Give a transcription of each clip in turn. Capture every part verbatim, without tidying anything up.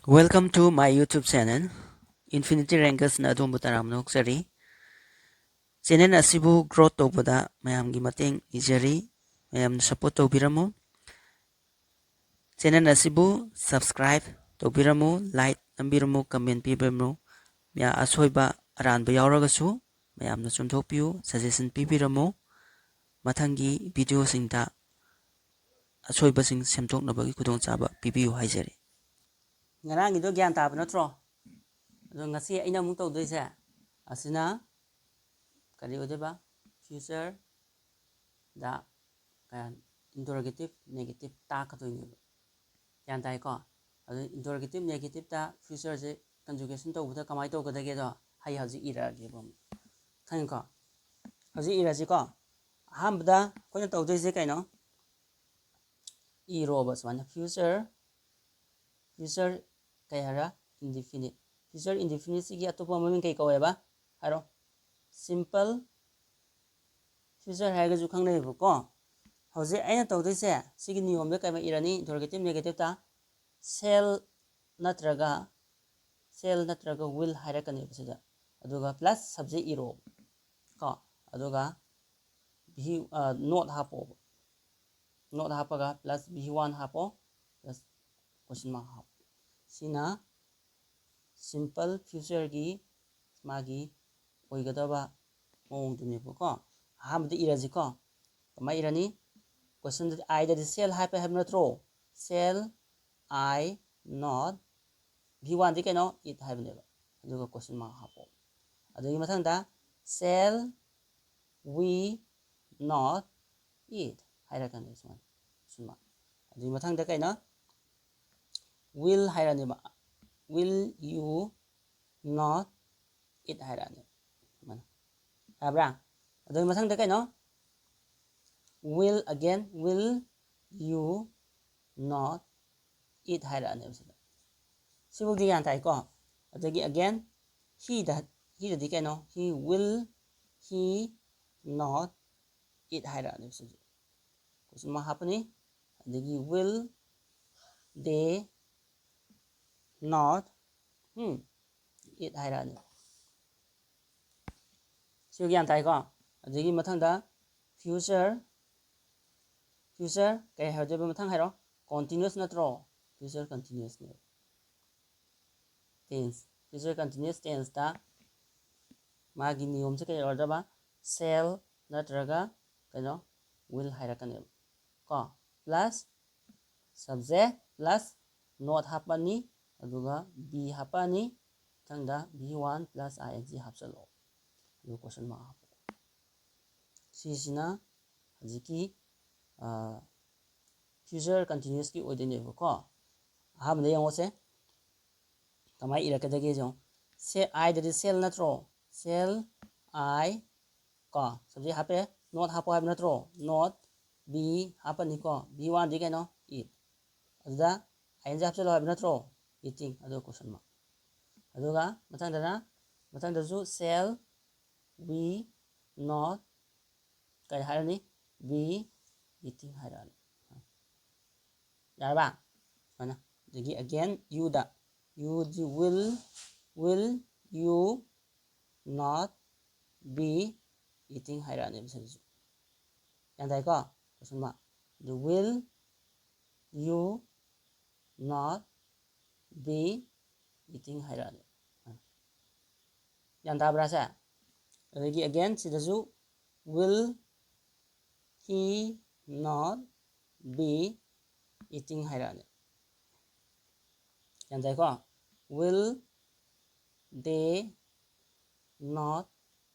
Welcome to my YouTube channel. Infinity Rangersꯅ ꯑꯗꯣꯝꯕꯨ ꯇꯔꯥꯝꯅ ꯑꯣꯛꯆꯔꯤ꯫ Channel ꯑꯁꯤꯕꯨ growth ꯇꯧꯕꯗ ꯃꯌꯥꯝꯒꯤ ꯃꯇꯦꯡ ꯅꯤꯖꯔꯤ꯫ ꯃꯌꯥꯝꯅ support ꯇꯧꯕꯤꯔꯝꯃꯨ꯫ Channel ꯑꯁꯤꯕꯨ subscribe ꯇꯧꯕꯤꯔꯝꯃꯨ, like ꯅꯝꯕꯤꯔꯝꯃꯨ, comment ꯄꯤꯕꯤꯔꯝꯃꯨ꯫ ꯃꯌꯥ-, ꯑꯁꯣꯏꯕ ꯑꯔꯥꯟꯕ ꯌꯥꯎꯔꯒꯁꯨ ꯃꯌꯥꯝꯅ ꯆꯨꯝꯊꯣꯛꯄꯤꯌꯨ, suggestion ꯄꯤꯕꯤꯔꯝꯃꯨ꯫ ꯃꯊꯪꯒꯤ videoꯁꯤꯡꯗ ꯑꯁꯣꯏꯕꯁꯤꯡ ꯁꯦꯝꯗꯣꯛꯅꯕꯒꯤ ꯈꯨꯗꯣꯡꯆꯥꯕ ꯄꯤꯕꯤꯌꯨ ꯍꯥꯏꯖꯔꯤ꯫ ꯉꯔꯥꯡꯒꯤꯗꯣ ꯒ꯭ꯌꯥꯟ ꯇꯥꯕ ꯅꯠꯇ꯭ꯔꯣ? ꯑꯗꯣ ꯉꯁꯤ ꯑꯩꯅ ꯑꯃꯨꯛ ꯇꯧꯗꯣꯏꯁꯦ ꯑꯁꯤꯅ ꯀꯔꯤ ꯑꯣꯏꯗꯣꯏꯕ? Futureꯗ interrogative negative ꯇꯥꯛꯀꯗꯣꯏꯅꯦꯕ꯫ ꯒ꯭ꯌꯥꯟ ꯇꯥꯏꯀꯣ? ꯑꯗꯨ interrogative negativeꯇ futureꯁꯦ conjugation ꯇꯧꯕꯗ ꯀꯃꯥꯏꯅ ꯇꯧꯒꯗꯒꯦꯗꯣ ꯑꯩ ꯍꯧꯖꯤꯛ ꯏꯔꯛꯑꯒꯦꯕ ꯑꯃꯨꯛ꯫ ꯈꯪꯉꯤꯀꯣ? ꯍꯧꯖꯤꯛ ꯏꯔꯁꯤꯀꯣ꯫ ꯑꯍꯥꯟꯕꯗ ꯑꯩꯈꯣꯏꯅ ꯇꯧꯗꯣꯏꯁꯦ ꯀꯩꯅꯣ? ꯏꯔꯣꯕ ꯁꯨꯃꯥꯏꯅ future, future ꯀꯩ ꯍꯥꯏꯔ? Indefinite꯫ Future indefiniteꯁꯤꯒꯤ ꯑꯇꯣꯞꯄ ꯃꯃꯤꯡ ꯀꯩ ꯀꯧꯋꯦꯕ? ꯍꯥꯏꯔꯣ꯫ Simple future ꯍꯥꯏꯔꯒꯁꯨ ꯈꯪꯅꯩꯌꯦꯕꯀꯣ꯫ ꯍꯧꯖꯤꯛ ꯑꯩꯅ ꯇꯧꯗꯣꯏꯁꯦ ꯁꯤꯒꯤ ꯅꯤꯌꯣꯝꯗ ꯀꯩ ꯑꯃ ꯏꯔꯅꯤ? Interrogative negativeꯇ shall ꯅꯠꯇ꯭ꯔꯒ, shall ꯅꯠꯇ꯭ꯔꯒ will ꯍꯥꯏꯔꯛꯀꯅꯦꯕ ꯁꯤꯗ꯫ ꯑꯗꯨꯒ plus subject ꯏꯔꯣ ꯀꯣ꯫ ꯑꯗꯨꯒ be, not ꯍꯥꯞꯄꯣꯕ꯫ Not ꯍꯥꯞꯄꯒ plus be one ꯍꯥꯞꯄꯣ, plus question mark ꯍꯥꯞꯄꯣ꯫ ꯁꯤꯅ simple futureꯒꯤ ꯃꯥꯒꯤ ꯑꯣꯏꯒꯗꯕ ꯃꯑꯣꯡꯗꯨꯅꯦꯕꯀꯣ꯫ ꯑꯍꯥꯟꯕꯗ ꯏꯔꯁꯤꯀꯣ꯫ ꯀꯃꯥꯏꯅ ꯏꯔꯅꯤ? Questionꯗꯗꯤ, Iꯗꯗꯤ shall ꯍꯥꯞꯄꯦ ꯍꯥꯏꯕ ꯅꯠꯇ꯭ꯔꯣ? Shall I not, be oneꯗꯤ ꯀꯩꯅꯣ? It ꯍꯥꯏꯕꯅꯦꯕ꯫ ꯑꯗꯨꯒ question mark ꯍꯥꯞꯄꯣ꯫ ꯑꯗꯨꯒꯤ ꯃꯊꯪꯗ shall we not eat ꯍꯥꯏꯔꯛꯀꯅꯤ ꯁꯨꯃꯥꯏꯅ꯫ Question mark꯫ ꯑꯗꯨꯒꯤ ꯃꯊꯪꯗ ꯀꯩꯅꯣ? Will ꯍꯥꯏꯔꯅꯦꯕ꯫ Will you not eat ꯍꯥꯏꯔꯛꯑꯅꯤ꯫ ꯁꯨꯃꯥꯏꯅ꯫ ꯌꯥꯕ꯭ꯔꯥ? ꯑꯗꯨꯒꯤ ꯃꯊꯪꯗ ꯀꯩꯅꯣ? Will again, will you not eat ꯍꯥꯏꯔꯛꯑꯅꯦꯕ ꯁꯤꯗ꯫ ꯁꯤꯐꯧꯗꯤ ꯒ꯭ꯌꯥꯟ ꯇꯥꯏꯀꯣ? ꯑꯗꯒꯤ again, heꯗ, heꯗꯗꯤ ꯀꯩꯅꯣ? He will, he not eat ꯍꯥꯏꯔꯛꯑꯅꯦꯕ ꯁꯤꯁꯨ꯫ Question mark ꯍꯥꯞꯄꯅꯤ꯫ ꯑꯗꯒꯤ will they not, um, it ꯍꯥꯏꯔꯛꯑꯅꯤ꯫ ꯁꯤ ꯒ꯭ꯌꯥꯟ ꯇꯥꯏꯀꯣ? ꯑꯗꯒꯤ ꯃꯊꯪꯗ future, future ꯀꯩ ꯍꯥꯏꯗꯣꯏꯕ? ꯃꯊꯪ ꯍꯥꯏꯔꯣ꯫ Continuous ꯅꯠꯇ꯭ꯔꯣ? Future continuousꯅꯦꯕ꯫ Tense, future continuous tenseꯇ ꯃꯥꯒꯤ ꯅꯤꯌꯣꯝꯁꯦ ꯀꯩ ꯑꯣꯏꯔꯗꯕ? Shall ꯅꯠꯇ꯭ꯔꯒ ꯀꯩꯅꯣ, will ꯍꯥꯏꯔꯛꯀꯅꯦꯕ ꯀꯣ꯫ Plus subject plus not ꯍꯥꯞꯄꯅꯤ, ꯑꯗꯨꯒ be ꯍꯥꯞꯄꯛꯑꯅꯤ, ꯃꯊꯪꯗ be one plus ing ꯍꯥꯞꯆꯜꯂꯣ, ꯑꯗꯨ question mark ꯍꯥꯞꯄꯣ꯫ ꯁꯤꯁꯤꯅ ꯍꯧꯖꯤꯛꯀꯤ future continuousꯀꯤ ꯑꯣꯏꯗꯣꯏꯅꯦꯕꯀꯣ꯫ ꯑꯍꯥꯟꯕꯗ ꯌꯦꯡꯉꯣꯁꯦ, ꯀꯃꯥꯏꯅ ꯏꯔꯛꯀꯗꯒꯦ ꯌꯦꯡꯉꯣ꯫ Shall, Iꯗꯗꯤ shall ꯅꯠꯇ꯭ꯔꯣ? Shall I ꯀꯣ, subject ꯍꯥꯞꯄꯦ, not ꯍꯥꯞꯄꯣ ꯍꯥꯏꯕ ꯅꯠꯇ꯭ꯔꯣ? Not be ꯍꯥꯞꯄꯅꯤꯀꯣ, be oneꯗꯤ ꯀꯩꯅꯣ? It꯫ ꯑꯗꯨꯗ ing ꯍꯥꯞꯆꯜꯂꯣ ꯍꯥꯏꯕ ꯅꯠꯇ꯭ꯔꯣ? Eating, ꯑꯗꯨ question mark꯫ ꯑꯗꯨꯒ ꯃꯊꯪꯗꯅ, ꯃꯊꯪꯗꯁꯨ shall we not ꯀꯔꯤ ꯍꯥꯏꯔꯅꯤ? Be eating ꯍꯥꯏꯔꯛꯑꯅꯤ꯫ ꯌꯥꯔꯕ? ꯁꯨꯃꯥꯏꯅ꯫ ꯑꯗꯒꯤ again youꯗ, you will, will you not be eating ꯍꯥꯏꯔꯛꯑꯅꯦꯕ ꯁꯤꯗꯁꯨ꯫ ꯒ꯭ꯌꯥꯟ ꯇꯥꯏꯀꯣ? Question mark꯫ ꯑꯗꯨ will you not be eating ꯍꯥꯏꯔꯛꯑꯅꯤ꯫ ꯒ꯭ꯌꯥꯟ ꯇꯥꯕ꯭ꯔꯥ ꯁꯦ? ꯑꯗꯒꯤ again ꯁꯤꯗꯁꯨ will he not be eating ꯍꯥꯏꯔꯛꯑꯅꯤ꯫ ꯒ꯭ꯌꯥꯟ ꯇꯥꯏꯀꯣ? Will they not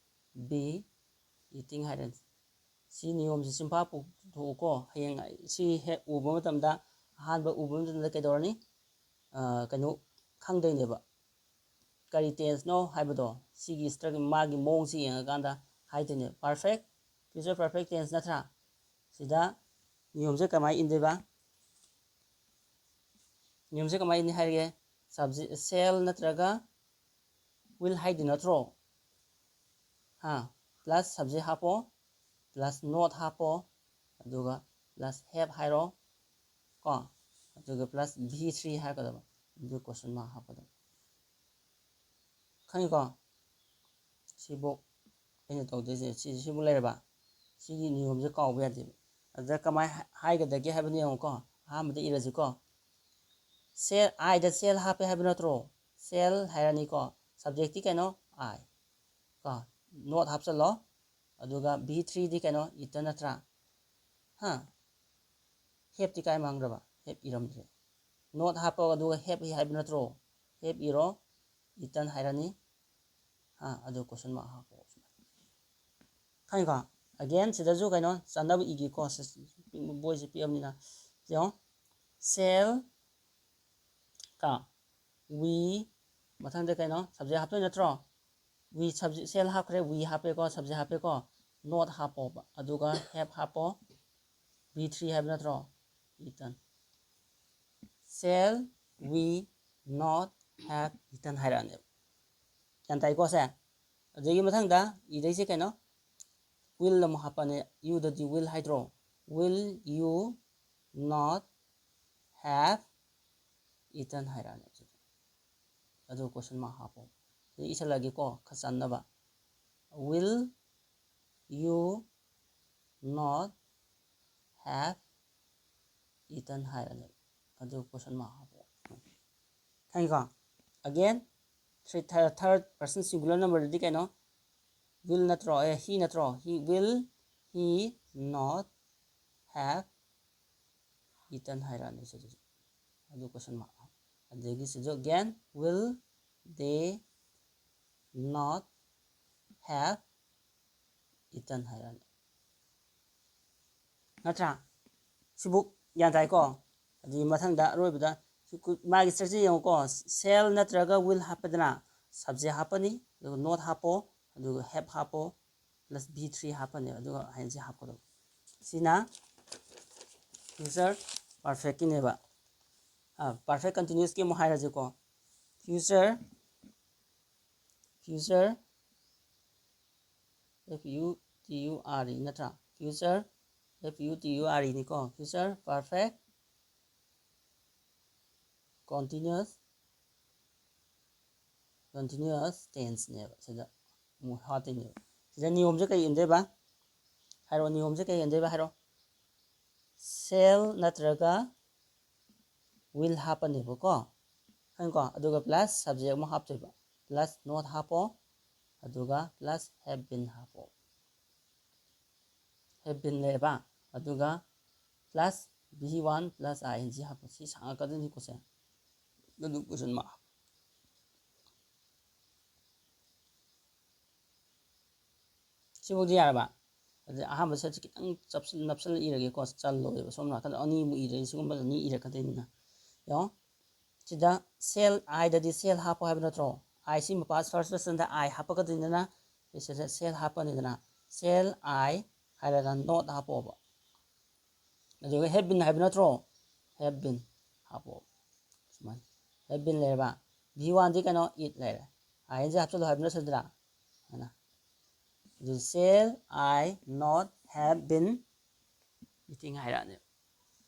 be eating ꯍꯥꯏꯔꯛꯑꯅꯤ꯫ ꯁꯤ ꯅꯤꯌꯣꯝꯁꯤ ꯆꯤꯟꯐꯥ ꯄꯨꯊꯣꯛꯎꯀꯣ꯫ ꯍꯌꯦꯡ ꯁꯤ ꯍꯦꯛ ꯎꯕ ꯃꯇꯝꯗ, ꯑꯍꯥꯟꯕ ꯎꯕ ꯃꯇꯝꯗ ꯀꯩꯗꯧꯔꯅꯤ? ꯑ, ꯀꯩꯅꯣ ꯈꯪꯗꯣꯏꯅꯦꯕ꯫ ꯀꯔꯤ tenseꯅꯣ ꯍꯥꯏꯕꯗꯣ ꯁꯤꯒꯤ structure, ꯃꯥꯒꯤ ꯃꯑꯣꯡꯁꯤ ꯌꯦꯡꯉꯀꯥꯟꯗ ꯍꯥꯏꯗꯣꯏꯅꯦ꯫ Perfect, future perfect tense ꯅꯠꯇ꯭ꯔꯥ? ꯁꯤꯗ ꯅꯤꯌꯣꯝꯁꯦ ꯀꯃꯥꯏꯅ ꯏꯟꯗꯣꯏꯕ? ꯅꯤꯌꯣꯝꯁꯦ ꯀꯃꯥꯏꯅ ꯏꯟꯅꯤ ꯍꯥꯏꯔꯒꯦ? Subject, shall ꯅꯠꯇ꯭ꯔꯒ will ꯍꯥꯏꯗꯣꯏ ꯅꯠꯇ꯭ꯔꯣ? ꯍꯥ? Plus subject ꯍꯥꯞꯄꯣ, plus not ꯍꯥꯞꯄꯣ, ꯑꯗꯨꯒ plus have ꯍꯥꯏꯔꯣ ꯀꯣ, ꯑꯗꯨꯒ plus be three ꯍꯥꯏꯔꯛꯀꯗꯕ꯫ ꯑꯗꯨ question mark ꯍꯥꯞꯀꯗꯕ꯫ ꯈꯪꯉꯤꯀꯣ? ꯁꯤꯕꯨ ꯑꯩꯅ ꯇꯧꯗꯣꯏꯁꯦ, ꯁꯤ, ꯁꯤꯕꯨ ꯂꯩꯔꯕ? ꯁꯤꯒꯤ ꯅꯤꯌꯣꯝꯁꯦ ꯀꯥꯎꯕ ꯌꯥꯗꯦꯕ꯫ ꯑꯗꯨꯗ ꯀꯃꯥꯏ ꯍꯥꯏꯒꯗꯒꯦ ꯍꯥꯏꯕꯅꯣ ꯌꯦꯡꯉꯨꯀꯣ꯫ ꯑꯍꯥꯟꯕꯗ ꯏꯔꯁꯤꯀꯣ꯫ Cell, I ꯗ cell ꯍꯥꯞꯄꯦ ꯍꯥꯏꯕ ꯅꯠꯇ꯭ꯔꯣ? Cell ꯍꯥꯏꯔꯅꯤꯀꯣ꯫ Subjectꯇꯤ ꯀꯩꯅꯣ? I꯫ ꯀꯣ, not ꯍꯥꯞꯆꯜꯂꯣ꯫ ꯑꯗꯨꯒ B threeꯗꯤ ꯀꯩꯅꯣ? Ethan ꯅꯠꯇ꯭ꯔꯥ? ꯍꯥ? Haveꯇꯤ ꯀꯥꯏ ꯃꯥꯡꯈ꯭ꯔꯕ? Have ꯏꯔꯝꯗ꯭ꯔꯦ꯫ Not ꯍꯥꯞꯄꯣ, ꯑꯗꯨꯒ have ꯍꯥꯏꯕ ꯅꯠꯇ꯭ꯔꯣ? Have ꯏꯔꯣ, Ethan ꯍꯥꯏꯔꯅꯤ꯫ ꯍꯥ, ꯑꯗꯨ question mark ꯍꯥꯞꯄꯣ꯫ ꯈꯪꯉꯤꯀꯣ? Again, ꯁꯤꯗꯁꯨ ꯀꯩꯅꯣ ꯆꯥꯟꯅꯕ ꯏꯒꯦꯀꯣ, ꯁꯤ, ꯕꯣꯏꯁꯤ ꯄꯤꯛꯑꯕꯅꯤꯅ꯫ ꯌꯦꯡꯉꯣ, cell ꯀ we, ꯃꯊꯪꯗ ꯀꯩꯅꯣ subject ꯍꯥꯞꯇꯣꯏ ꯅꯠꯇ꯭ꯔꯣ? We subject, cell ꯍꯥꯞꯈ꯭ꯔꯦ, we ꯍꯥꯞꯄꯦꯀꯣ, subject ꯍꯥꯞꯄꯦꯀꯣ, not ꯍꯥꯞꯄꯣꯕ, ꯑꯗꯨꯒ have ꯍꯥꯞꯄꯣ, B three ꯍꯥꯏꯕ ꯅꯠꯇ꯭ꯔꯣ? Ethan꯫ Cell we not have Ethan ꯍꯥꯏꯔꯛꯑꯅꯦꯕ꯫ ꯒ꯭ꯌꯥꯟ ꯇꯥꯏꯀꯣ ꯁꯦ? ꯑꯗꯨꯗꯒꯤ ꯃꯊꯪꯗ ꯏꯗꯣꯏꯁꯦ ꯀꯩꯅꯣ? Will ꯑꯃꯨꯛ ꯍꯥꯞꯄꯅꯦ, youꯗꯗꯤ will ꯍꯥꯏꯗ꯭ꯔꯣ? Will you not have Ethan ꯍꯥꯏꯔꯛꯑꯅꯦꯕ ꯁꯤꯗ꯫ ꯑꯗꯨ question mark ꯍꯥꯞꯄꯣ꯫ ꯁꯤꯗ ꯏꯁꯜꯂꯒꯦꯀꯣ, ꯈꯔ ꯆꯝꯅꯕ꯫ Will you not have Ethan ꯍꯥꯏꯔꯅꯦꯕ꯫ ꯑꯗꯨ question mark ꯍꯥꯞꯄꯣ꯫ ꯈꯪꯉꯤꯀꯣ? Again, three, third, third person singular numberꯗꯗꯤ ꯀꯩꯅꯣ? Will ꯅꯠꯇ꯭ꯔꯣ? ꯑꯦ, he ꯅꯠꯇ꯭ꯔꯣ? He, will he not have Ethan ꯍꯥꯏꯔꯛꯑꯅꯤ ꯁꯤꯗꯁꯨ꯫ ꯑꯗꯨ question mark꯫ ꯑꯗꯒꯤ ꯁꯤꯁꯨ again, will they not have Ethan ꯍꯥꯏꯔꯛꯑꯅꯤ꯫ ꯅꯠꯇ꯭ꯔꯥ? ꯁꯤꯕꯨ ꯒ꯭ꯌꯥꯟ ꯇꯥꯏꯀꯣ? ꯑꯗꯨꯒꯤ ꯃꯊꯪꯗ ꯑꯔꯣꯏꯕꯗ ꯁꯤ ꯀꯨ-, ꯃꯥꯒꯤ structure ꯌꯦꯡꯉꯨꯀꯣ꯫ Cell ꯅꯠꯇ꯭ꯔꯒ will ꯍꯥꯞꯄꯗꯅ subject ꯍꯥꯞꯄꯅꯤ, ꯑꯗꯨꯒ not ꯍꯥꯞꯄꯣ, ꯑꯗꯨꯒ have ꯍꯥꯞꯄꯣ, plus B three ꯍꯥꯞꯄꯅꯦꯕ, ꯑꯗꯨꯒ ꯍꯥꯏꯅꯁꯤ ꯍꯥꯞꯀꯗꯧꯕ꯫ ꯁꯤꯅ future perfectꯀꯤꯅꯦꯕ꯫ ꯑꯥ, perfect continuousꯀꯤ ꯑꯃꯨꯛ ꯍꯥꯏꯔꯁꯤꯀꯣ꯫ Future, future, F U T U R E ꯅꯠꯇ꯭ꯔꯥ? Future, F U T U R E ꯅꯤꯀꯣ꯫ Future perfect continuous continuous tenseꯅꯦꯕ꯫ ꯁꯤꯗ ꯑꯃꯨꯛ ꯍꯥꯞꯇꯣꯏꯅꯦꯕ꯫ ꯁꯤꯗ ꯅꯤꯌꯣꯝꯁꯦ ꯀꯩ ꯏꯟꯗꯣꯏꯕ? ꯍꯥꯏꯔꯣ, ꯅꯤꯌꯣꯝꯁꯦ ꯀꯩ ꯏꯟꯗꯣꯏꯕ? ꯍꯥꯏꯔꯣ꯫ Shall ꯅꯠꯇ꯭ꯔꯒ will ꯍꯥꯞꯄꯅꯦꯕꯀꯣ, ꯈꯪꯉꯤꯀꯣ? ꯑꯗꯨꯒ plus subject ꯑꯃ ꯍꯥꯞꯇꯣꯏꯕ, plus not ꯍꯥꯞꯄꯣ, ꯑꯗꯨꯒ plus have been ꯍꯥꯞꯄꯣ꯫ Have been ꯂꯩꯔꯕ, ꯑꯗꯨꯒ plus V one plus I N G ꯍꯥꯞꯄꯣ꯫ ꯁꯤ ꯁꯥꯡꯉꯛꯀꯗꯣꯏꯅꯤꯀꯣ ꯁꯦ, ꯑꯗꯨ question mark꯫ ꯁꯤꯐꯧꯗꯤ ꯌꯥꯔꯕ? ꯑꯗꯨꯗꯤ ꯑꯍꯥꯟꯕ ꯁꯦꯠꯁꯦ ꯈꯤꯇꯪ ꯆꯞꯁꯤꯜ-, ꯅꯞꯁꯤꯜꯂ ꯏꯔꯒꯦꯀꯣ, ꯆꯜꯂꯣꯏꯕ꯫ ꯁꯣꯝ ꯅꯥꯀꯟꯗ ꯑꯅꯤꯃꯨꯛ ꯏꯔꯦ, ꯁꯤꯒꯨꯝꯕ ꯑꯅꯤ ꯏꯔꯛꯀꯗꯣꯏꯅꯤꯅ꯫ ꯌꯦꯡꯉꯣ, ꯁꯤꯗ shall I ꯗꯗꯤ shall ꯍꯥꯞꯄꯣ ꯍꯥꯏꯕ ꯅꯠꯇ꯭ꯔꯣ? I ꯁꯤ ꯃꯄꯥ first personꯗ I ꯍꯥꯞꯄꯛꯀꯗꯣꯏꯅꯤꯅ, ꯁꯤꯗ shall ꯍꯥꯞꯄꯅꯤꯗꯅ, shall I ꯍꯥꯏꯔꯒ not ꯍꯥꯞꯄꯣꯕ꯫ ꯑꯗꯨꯒ have been ꯍꯥꯏꯕ ꯅꯠꯇ꯭ꯔꯣ? Have been ꯍꯥꯞꯄꯣ꯫ ꯁꯨꯃꯥꯏꯅ have been ꯂꯩꯔꯕ, V one ꯗꯤ ꯀꯩꯅꯣ? It ꯂꯩꯔꯦ꯫ I N G ꯍꯥꯞꯆꯜꯂꯣ ꯍꯥꯏꯕ ꯅꯠꯇ꯭ꯔꯥ? ꯑꯗꯨꯅ ꯑꯗꯨ shall I not have been eating ꯍꯥꯏꯔꯛꯑꯅꯦꯕ꯫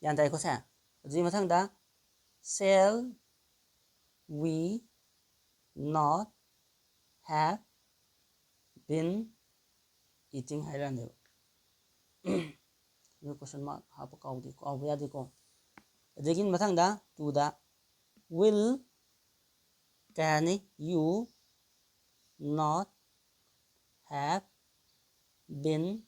ꯒ꯭ꯌꯥꯟ ꯇꯥꯏꯀꯣ ꯁꯦ? ꯑꯗꯨꯒꯤ ꯃꯊꯪꯗ shall we not have been eating ꯍꯥꯏꯔꯛꯑꯅꯦꯕ꯫ ꯑꯗꯨ question mark ꯍꯥꯞꯄ ꯀꯥꯎꯗꯦ, ꯀꯥꯎꯕ ꯌꯥꯗꯦꯀꯣ꯫ ꯑꯗꯒꯤ ꯃꯊꯪꯗ twoꯗ will ꯀꯩ ꯍꯥꯏꯅꯤ? You not have been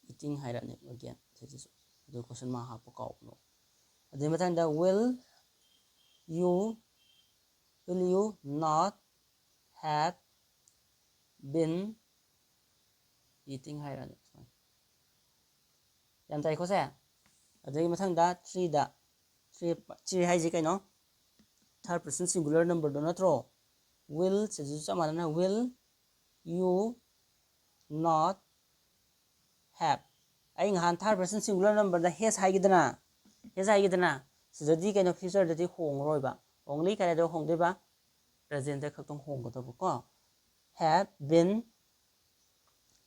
eating ꯍꯥꯏꯔꯛꯑꯅꯦꯕ again ꯁꯤꯁꯤꯁꯨ꯫ ꯑꯗꯨ question mark ꯍꯥꯞꯄ ꯀꯥꯎꯕꯅꯣ꯫ ꯑꯗꯨꯒꯤ ꯃꯊꯪꯗ will you, will you not have been eating ꯍꯥꯏꯔꯛꯑꯅꯤ ꯁꯨꯃꯥꯏꯅ꯫ ꯒ꯭ꯌꯥꯟ ꯇꯥꯏꯀꯣ ꯁꯦ? ꯑꯗꯨꯒꯤ ꯃꯊꯪꯗ threeꯗ, three, three ꯍꯥꯏꯁꯦ ꯀꯩꯅꯣ? Third person singular numberꯗꯣ ꯅꯠꯇ꯭ꯔꯣ? Will ꯁꯤꯁꯨ ꯆꯞ ꯃꯥꯟꯅꯅ will you not have. ꯑꯩ ꯉꯍꯥꯟ third person singular numberꯗ has ꯍꯥꯏꯒꯤꯗꯅ, has ꯍꯥꯏꯒꯤꯗꯅ, ꯁꯤꯗꯗꯤ ꯀꯩꯅꯣ? Futureꯗꯗꯤ ꯍꯣꯡꯉꯔꯣꯏꯕ, only ꯀꯔꯤꯗ ꯍꯣꯡꯗꯣꯏꯕ? Presentꯇ ꯈꯛꯇꯪ ꯍꯣꯡꯒꯗꯕꯀꯣ꯫ Have been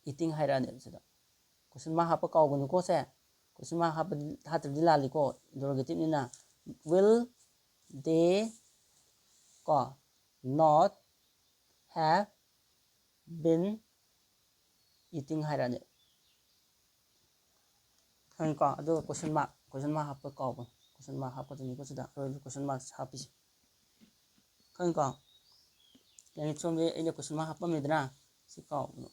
eating ꯍꯥꯏꯔꯛꯑꯅꯦꯕ ꯁꯤꯗ꯫ Question mark ꯍꯥꯞꯄ ꯀꯥꯎꯒꯅꯨꯀꯣ ꯁꯦ꯫ Question mark ꯍꯥꯞꯄ, ꯍꯥꯞꯇ꯭ꯔꯗꯤ ꯂꯥꯜꯂꯤꯀꯣ, interrogativeꯅꯤꯅ꯫ Will They ꯀꯣ not have been eating ꯍꯥꯏꯔꯛꯑꯅꯤ꯫ ꯈꯪꯉꯤꯀꯣ? ꯑꯗꯨꯒ question mark, question mark ꯍꯥꯞꯄ ꯀꯥꯎꯕꯅꯤ꯫ Question mark ꯍꯥꯞꯀꯗꯣꯏꯅꯤꯀꯣ ꯁꯤꯗ, ꯑꯔꯣꯏꯕ question mark ꯍꯥꯞꯄꯤꯁꯦ꯫ ꯈꯪꯉꯤꯀꯣ? ꯌꯥꯅꯤ, ꯁꯣꯝꯗ ꯑꯩꯅ question mark ꯍꯥꯞꯄꯝꯃꯤꯗꯅ, ꯁꯤ ꯀꯥꯎꯕꯅꯤ꯫